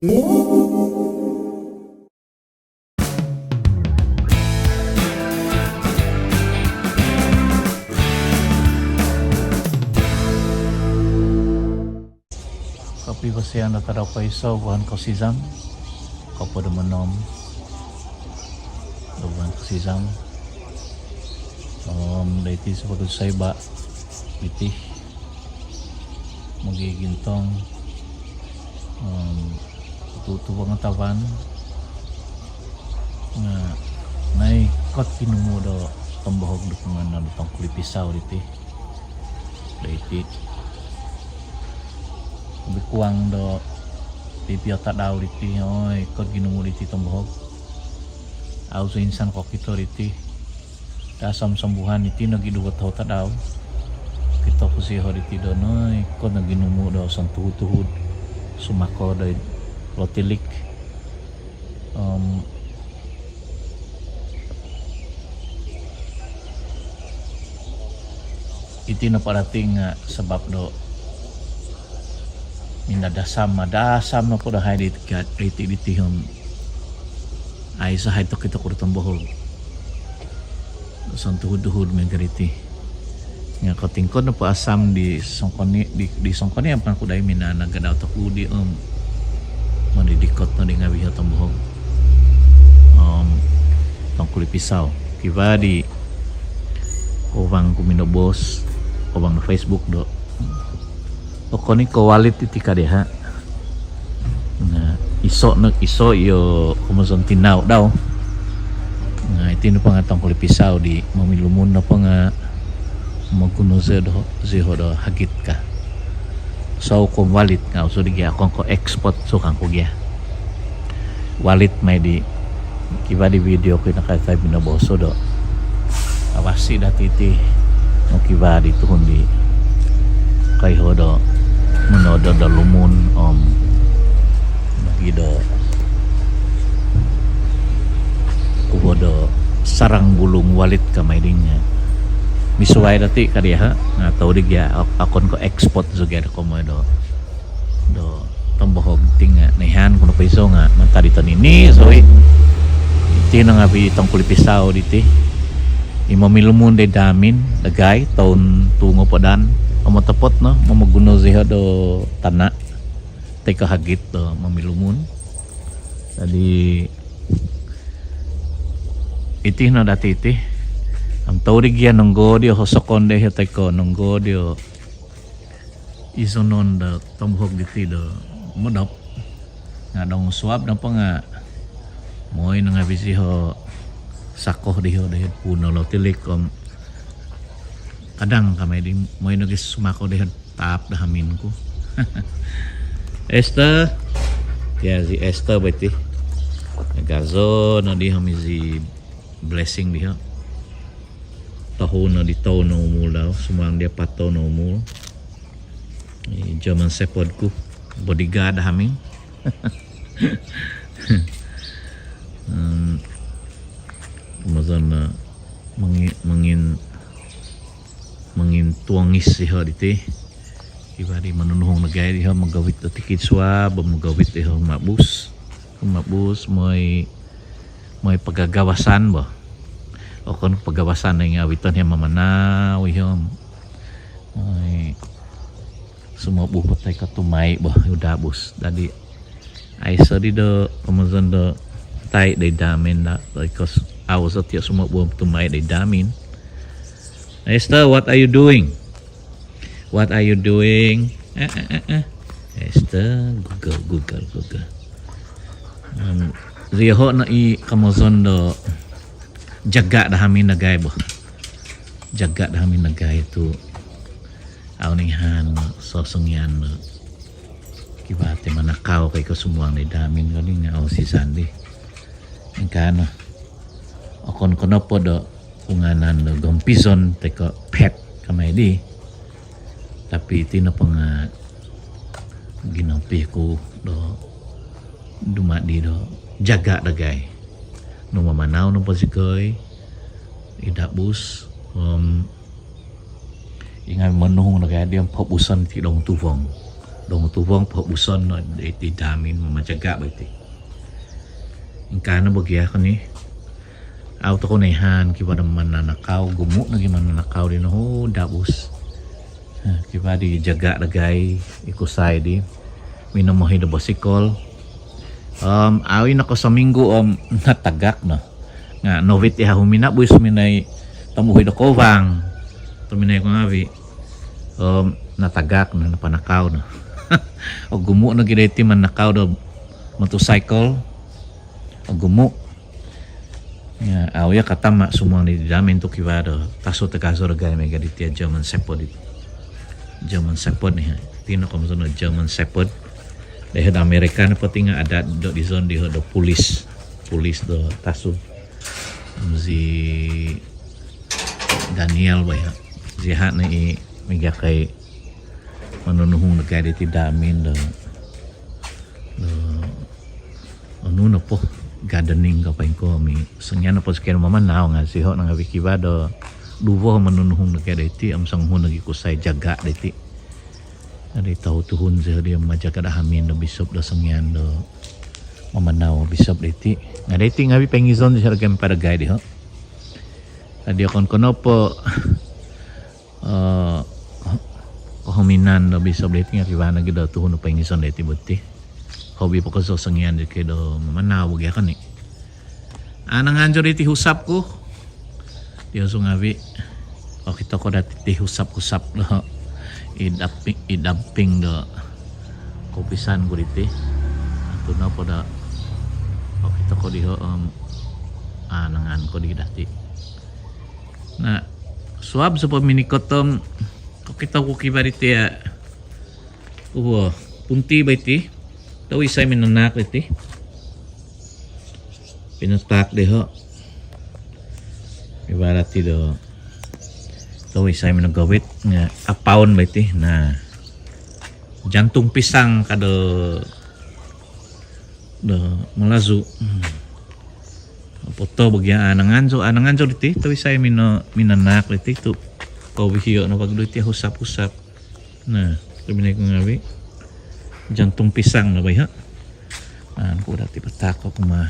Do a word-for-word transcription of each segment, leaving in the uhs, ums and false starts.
Kopivosian do tadau koiso vuhan kosizam, kopod om onom do vuhan kosizam. Om doiti sabaagi soiba' iti mogigintong om tu tu pangataban nga naikot ginumu do tombohog do pungaanan do tongkuli pisau diti. Doiti. Lebih kurang do pipio tadau diti, oi, ikot ginumu diti tombohog. Au so insan kokito diti. Daa sombuhan iti nogi duvo tohu tadau. Kito ku siho diti do, oi, ikot no ginumu do sontuhud-tuhud. Sumako do lotilik. Om iti nopo dati nga sabab do minadasam, madasam nopo dahai di iti, diti om aiso hai tokito ku do tombohog. Sontuhud-tuhud miaga diti. Nga kotingkod nopo asam di songkoni, di, di songkoni apan ku dai minanagadau toku di om mondidikot no di ngavi o tombohog om tongkuli pisau. Kivaa di kovang ku minoboos, kovang do Facebook do okon i ko walit iti ka diho. Nga iso no, iso iyo komozon tinau dau. Nga iti nopo nga tongkuli pisau di momilumun nopo nga momoguno zioho do, zioho do hagit ka. Sou ko walit nga au zou di gia, okon ko ekspot zou kangku gia. Walit mai di kivaa di video ku i nakatai minoboos do. Avasi dati iti. Nung kivaa di tuhun di koiho do monodo do lumun om nogi do kuvo do sarang bulung walit ka mai di nga misuai dati ka diho. Nga tou di gia, okon ko ekspot zou gia do komoi do do tombohog ti nga noihaan ku nopo iso nga mantad di tonini zou i. Iti no ngavi tongkuli pisau diti i momilumun doid hamin dagai toun tuu ngoopod om om otopot no momoguno zioho do tana toi ko hagit do momilumun. Jadi iti no dati iti. Om tou di gia nonggo dio hosokon dioho toi ko nonggo dio izonon do tombohog diti do modop. Nga dong suab nopo nga moi no ngavi zioho sako dioho doid puun o lotilik om kadang ka mai di moi nogi sumako doid taap do hamin ku. Esther. Tia zi Esther bo iti. Agazo no di om izi Blessing diho. Tohu no di toun o umul dau, sumuang di apat toun o umul. I German Shepherd ku, bodyguard do hamin. Om komozon no mongi-, mongin-, mongintuongis diho diti. Kivaa di monunuhung dagai diho, mogovit do tikid suab, mogovit diho mabus. Mabus, moi moi pagagawasan bo. Okon ko pagawasan do ngavi tonio mamanau iho. Moi sumobu po toi ko tumai bo, udah bus. Dadi aiso di do komozon do tai doid hamin do, because au zou tio sumobu tumai doid hamin. Esther, what are you doing? What are you doing? Eh, eh, eh, eh. Esther, Google, Google, Google. Um, zioho no i komozon do jaga do hamin dagai bo. Jaga do hamin dagai tu au noihaan sosongian do kivaa ti manakau ko iko sumuang doid hamin ko di nga au sisan di. Ingkaa no. Okon ko nopo do pungaanan do gompizon toi ko pet ka mai di. Tapi iti nopo nga ginompi ku do dumadi do jaga dagai. Nung mamanau nopo zikoi id habus om ingkaa monuhung dagai di om pobuson ti dong tuvong. Dongotuvong pohobuson no iti damin mamajaga' bo iti. Ingkaa no bo gia koni. Au' tokou noihaan kivaa do mananakau, gumu' nogi mananakau dino, huu, dabus. Ha, kivaa di jaga' dagai i kusai di minomohi do bosikol. Om au' i' nokosominggu om natagak no. Nga' novit i' hau minabus minoi tomuhui do kovang. Tominai ko ngavi'. Om natagak no, napanakau no. Ogumu' nogi do iti manakau do motosikal. Ogumu'. Ya, au' ya katama' sumuang di damin tu kivaa do tasu tagazo dagai miaga diti German Shepherd. German Shepherd ni, ha. Tino komoson do German Shepherd. Diho do Amerika nopo ti nga' ada do dizon diho do pulis. Pulis do tasu. Zi Daniel bo iho. Ziho no i miaga kai manunuhung dagai diti damin do, do onu nopo, gardening ka paingko mi. Songian nopo sokiro mamanau nga' siho no ngavi' kivaa do duvo manunuhung dagai diti om songuhun nogi kusai jaga' diti. Jadi tau tuhun siho di majaga' do hamin do bisop do songian do mamanau bisop diti. Nga' diti ngavi' poingizon siho dagai mipadagai diho. Jadi okon ko nopo, eh, kohominan do bisop diti nga' kivaa nogi do tuhun do poingizon diti bo ti. Hobi po ko songian di ki do mamanau bo gia koni. Anangan zou diti husap ku. Diho sungavi'. Okito ko dati ti husap-husap do id damping, id damping do koupisan ku diti. Tu nopo do okito ko diho om anangan ko di dati. Na, suab sopo minikot om kokito ku kivaa diti, a, uvo, punti bo iti. Tau isai minanaak diti. Pinataak diho. Ibarat ti do tau isai minogowit nga' apaon bo iti. Na, jantung pisang ka do, do Malazu. Hmm. Opoto bo gia anangan zou, anangan zou diti, tau isai mino, minanaak diti tu. Kouvi hio no vagu diti husap-husap. Na, tu minai ku ngavi'. Jantung pisang no bo iho. An ku dati pataak ku ma.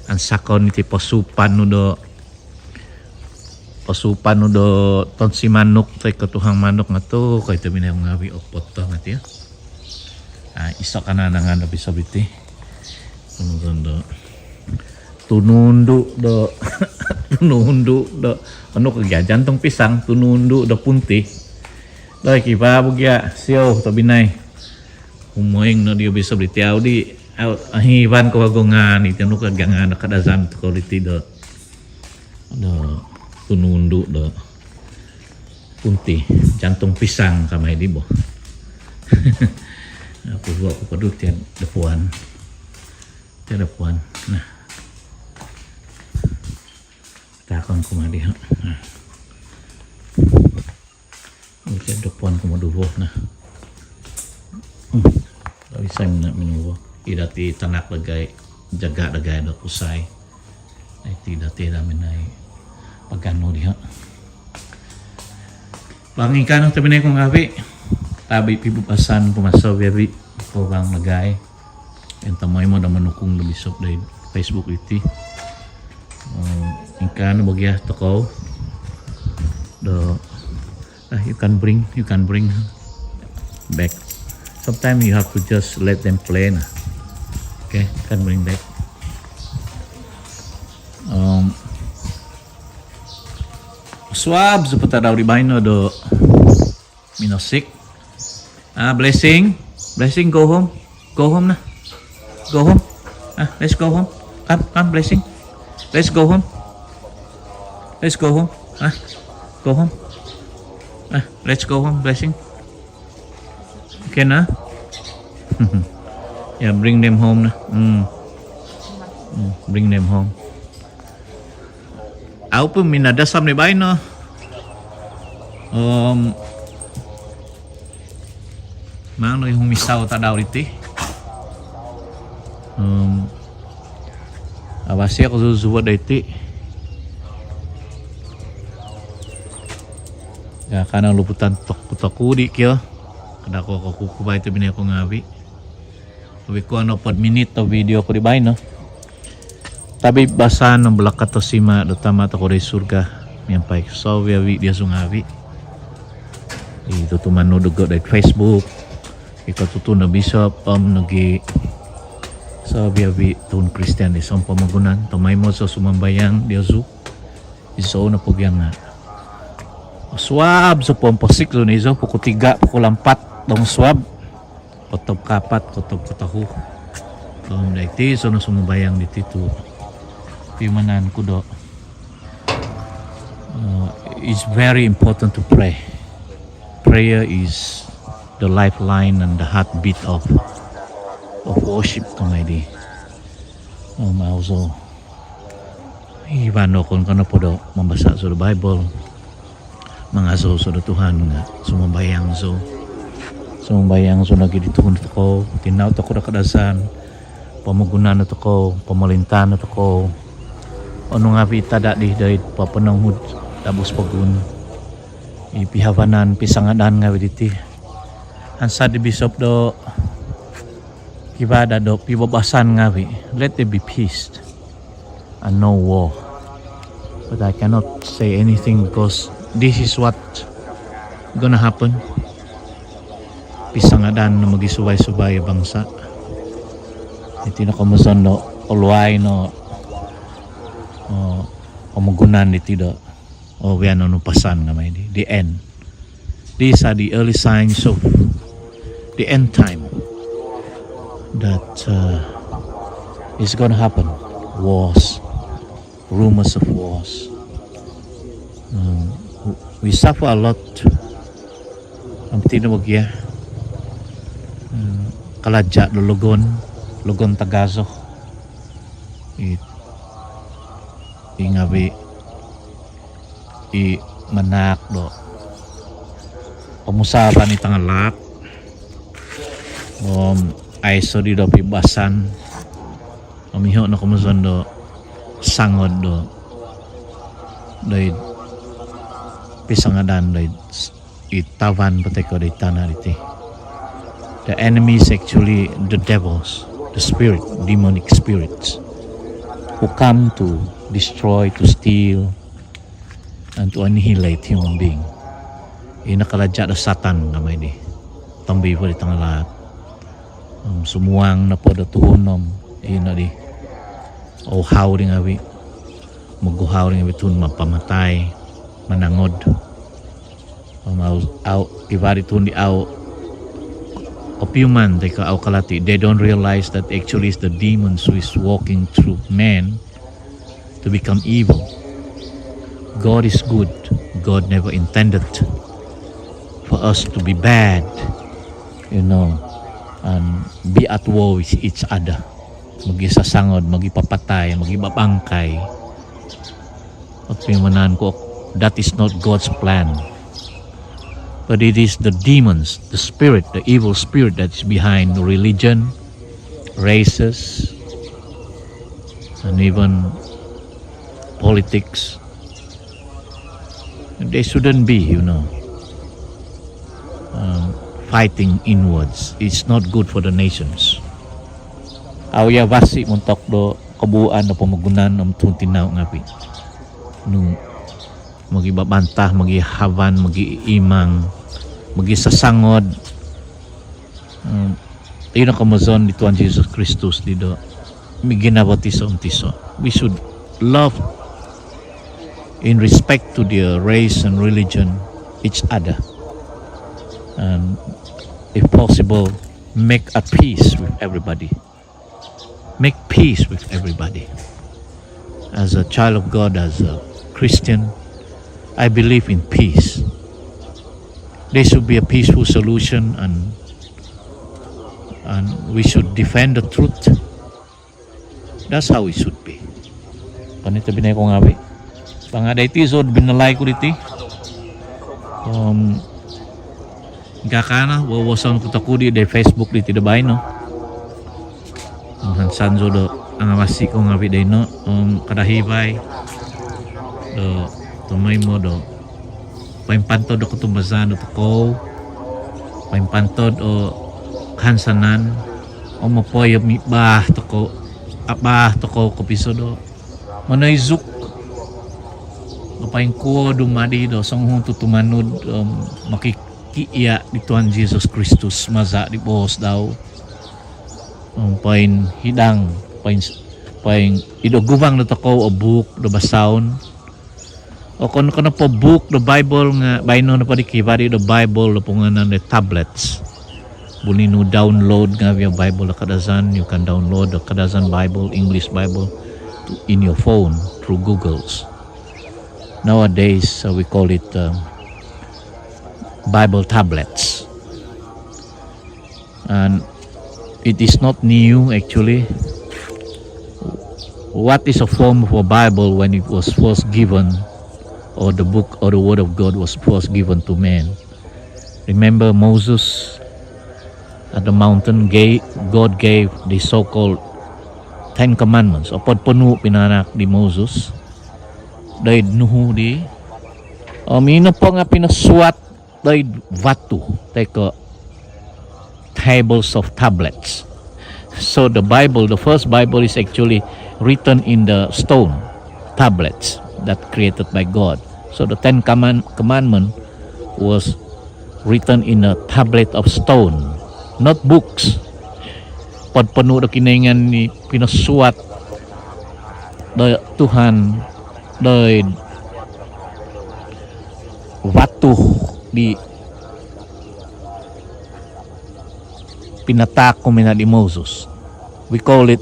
Ansakon iti posupan nu do, posupan nu do tonsi manuk toi ko tuhang manuk nga' tu, koi tu minai ku ngavi', opoto nga' ti, a. A, iso' ka no anangan do bisop iti. Komoson do tunundu' do, tunundu' do, onu ko gia, jantung pisang, tunundu' do punti. Doi, kivaa bo gia, siou tobinai. Umoing no diho bisop diti, au' di, au', ahivan ko vagu ngaan iti, onu ko gia ngaan do Kadazan tu ko diti do, do tunundu' do punti, jantung pisang ka mai di bo. Aku buat ku padu tian dapuan. Tian dapuan. Nah. Takon ku ma diho. Nah. Tian dapuan ku ma duvo, nah. Hmm. Tau isai minanaak minuvo. Id dati tanak dagai, jaga' dagai do kusai. Iti dati do minai paganu diho. Bang ingkaa no tobinai ku ngavi'. Tabi' pibabasan ku maso biabi' ko bang dagai. Intangai mo do manukung do bisop doid Facebook iti. Um, ingkaa no bo gia tokou do, ah, you can bring, you can bring back. Sometimes you have to just let them play, nah. Okay, can bring back. Um, suab sopo tadau di baino do minosik. Ah, Blessing. Blessing, go home. Go home, nah. Go home. Ah, let's go home. Come, come, Blessing. Let's go home. Let's go home. Ah, go home. Ah, let's go home, Blessing. Okay, nah. Yeah, bring them home, nah. Hmm. Hmm, bring them home. Au' po minadasam di baino. Um, maan no i humisau tadau diti. Um, abasi aku zuzubo do iti. Ya, kana luputan tok-, tokudi kio. Dako ko kukubai to binai ko ngavi. Obi kuang no pod minit to video ko di baino. Tabi basaan no balakat to sima do Tama toko di surga miampai so viavi dia su ngavi. I tutumanud dogo di Facebook. Iko tutun do bishop om nogi so viavi tuhun Kristian di sompomogunan. Tomaimo so sumambayang dia su. Iso no pogiang nga. Suab so pomposik su ni iso pukul tiga, pukul empat dong suab. Kotob kaapat, kotob kotohu. Om dai ti so no sumambayang di titu. Pimanan ku do. Uh, it's very important to pray. Prayer is the lifeline and the heartbeat of of worship kamai di. Om au so. Iban okon ko nopo do mambasa so do Bible. Mangazou so do Tuhan nga sumambayang so. Sumambayang so nogi di tuhun tokou, tinau tokou do Kadazan, pomogunan tokou, pomolintaan tokou. Onu ngavi tada di doid papananghud dabus pogun. I pihavanan pisangadan ngavi diti. Ansad di bishop do kivaa do pibabasan ngavi. Let there be peace and no war. But I cannot say anything because this is what gonna happen. Pisangadan no mogisuvai-suvai bangsa. Iti no komozon do oluai no o, pomogunan diti do o wian onu pasan kamai di. The end. These are the early signs of the end time that uh, is going to happen. Wars, rumors of wars. Um, we suffer a lot. Om tino bagia. Um, kalaja do logon, logon tagazo. I, i ngavi i manaak do pomusaavan i tangalaat. Om aiso di do pibabasan. Om iho no komozon do sangod do doid pisangadan doid i tavan patiko doid tana diti. The enemy is actually the devils, the spirit, demonic spirits who come to destroy, to steal, and to annihilate human being. Ino kalaja do Satan kamai di. Tombi po di tangalaat. Om sumuang nopo do tuhun om ino di. Ouhau di ngavi. Moguhau di ngavi tuhun mapamatai, manangod. Om au, au, ivari tuhun di au opiuman toi ko au kalati. They don't realize that actually it's the demons who is walking through men to become evil. God is good. God never intended for us to be bad, you know, and be at war with each other. Mogisasangod, mogipapatai, mogibabangkai. Opimanan ko, that is not God's plan. But it is the demons, the spirit, the evil spirit that's behind religion, races, and even politics. They shouldn't be, you know, um, fighting inwards. It's not good for the nations. Au iavasi montok do kobuuan do pomogunan om tuhun tinau ngavi. Nu mogibabantah, mogihavan, mogiimang, mogisasangod. Um, ino komozon di Tuhan Jesus Kristus di do miginavo tiso om tiso. We should love in respect to their race and religion each other. And if possible, make a peace with everybody. Make peace with everybody. As a child of God, as a Christian, I believe in peace. There should be a peaceful solution, and and we should defend the truth. That's how it should be. Pani to binai ko ngavi. Pangadai ti so binalai ku diti. Um, gakana, wawasan ku takudi di Facebook diti do baino. Hansan so do angavasi ko ngavi daino. Um, kada hivai do tomoimo do poimpanto do kotumbazaan do tokou. Poimpantod o kahansanan, om opoiyo mibaah tokou, abaah tokou kopisodo. Monoizuk o poingkuo dumadi do songuhun tutumanud om mokikiia' di Tuhan Jesus Kristus maza' di boos dau. Om poinhidang, poin, poin, id oguvang dotokou o buuk do basaon. Okon ko nopo buuk do Bible nga' baino nopo di kivaa di do Bible do pungaanan do tablets. Buli nu download ngaavi' o Bible do Kadazan. You can download the Kadazan Bible, English Bible, to, in your phone through Google's. Nowadays, uh, we call it, uh, Bible tablets. And it is not new, actually. What is a form of a Bible when it was first given, or the book or the word of God was first given to man? Remember Moses at the mountain, gave, God gave the so-called Ten Commandments, opod ponuhu' pinanahak di Moses. Doid nuhu di, om ino po nga' pinosuat doid vatu, toi ko' tables of tablets. So the Bible, the first Bible is actually written in the stone tablets that created by God. So the Ten Command, Commandment was written in a tablet of stone, not books. Opod ponuhu' do Kinoingan i pinosuat do Tuhan doid vatu di pinataak kumaa di Moses. We call it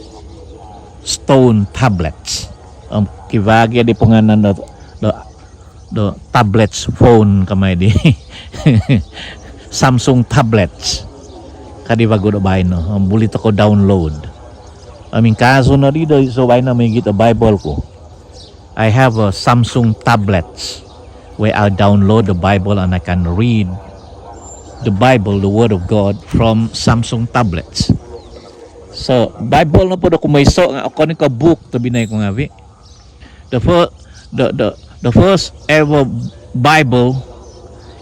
stone tablets. Om kivaa gia di pungaanan do, do, do tablets phone kamai di Samsung tablets. Kadi vagu do baino. Om buli tokou download. Om ingkaa zou nodi do iso baino moigit do Bible ku. I have a Samsung tablets where I download the Bible and I can read the Bible, the Word of God, from Samsung tablets. So Bible nopo do kumoiso nga' okon ko' buuk tobpinai ku ngaavi'. The fir-, the, the, the first ever Bible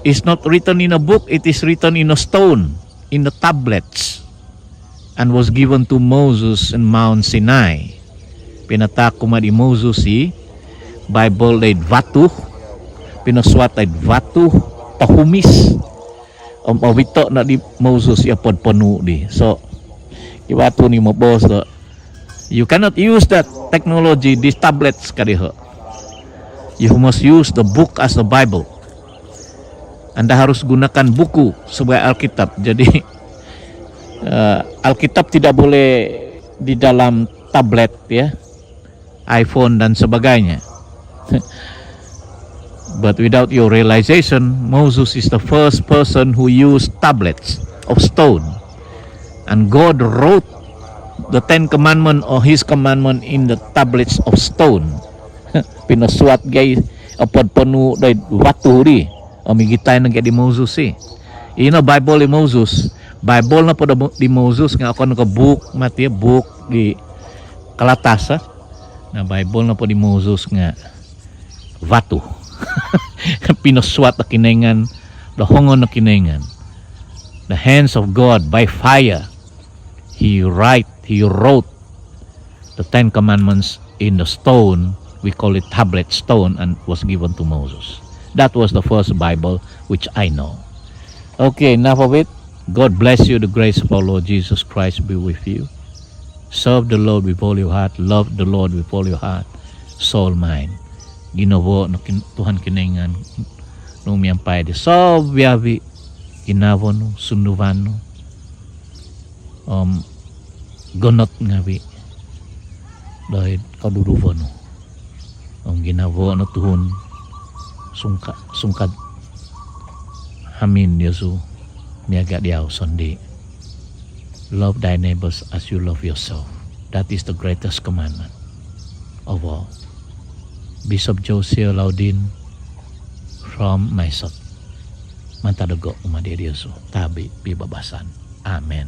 is not written in a book, it is written in a stone, in the tablets, and was given to Moses in Mount Sinai. Pinataak kumaa di Moses i Bible doid vatu, pinosuat doid vatu, tohumis. Om ovito' no di Moses i opod ponuhu' di. So, kivaa tu' ni moboos do, you cannot use that technology, these tablets, kadiho. You must use the book as the Bible. Anda harus gunakan buku sebagai Alkitab. Jadi, eh, Alkitab tidak boleh di dalam tablet, ya, iPhone dan sebagainya. But without your realization, Moses is the first person who used tablets of stone. And God wrote the Ten Commandment or His commandment in the tablets of stone. Pinosuat gia i opod ponuhu' doid vatu di. Om igitai no gia di Moses i. Ino Bible di Moses. Bible nopo do, di Moses nga' okon ko' buuk mati, buuk di kalatas, ah. Na Bible nopo di Moses nga' vatu. Pinosuat do Kinoingan, do hongon do Kinoingan. The hands of God by fire. He write, he wrote the Ten Commandments in the stone. We call it tablet stone, and was given to Moses. That was the first Bible which I know. Okay, enough of it. God bless you. The grace of our Lord Jesus Christ be with you. Serve the Lord with all your heart. Love the Lord with all your heart, soul, mind. Ginavo no Kin-, Tuhan Kinoingan nu miampai di soviavi. Ginavo nu, sunduvan nu, om gonot ngaavi' doid koduduvo nu. Om ginavo no tuhun sungka-, sungkad hamin diozu miaga' diau sondii. Love thy neighbors as you love yourself. That is the greatest commandment of all. Bishop Joseph Laudin from Mae Sot. Mantad dogo kumaa diozu. Tabi pibabasan. Amen.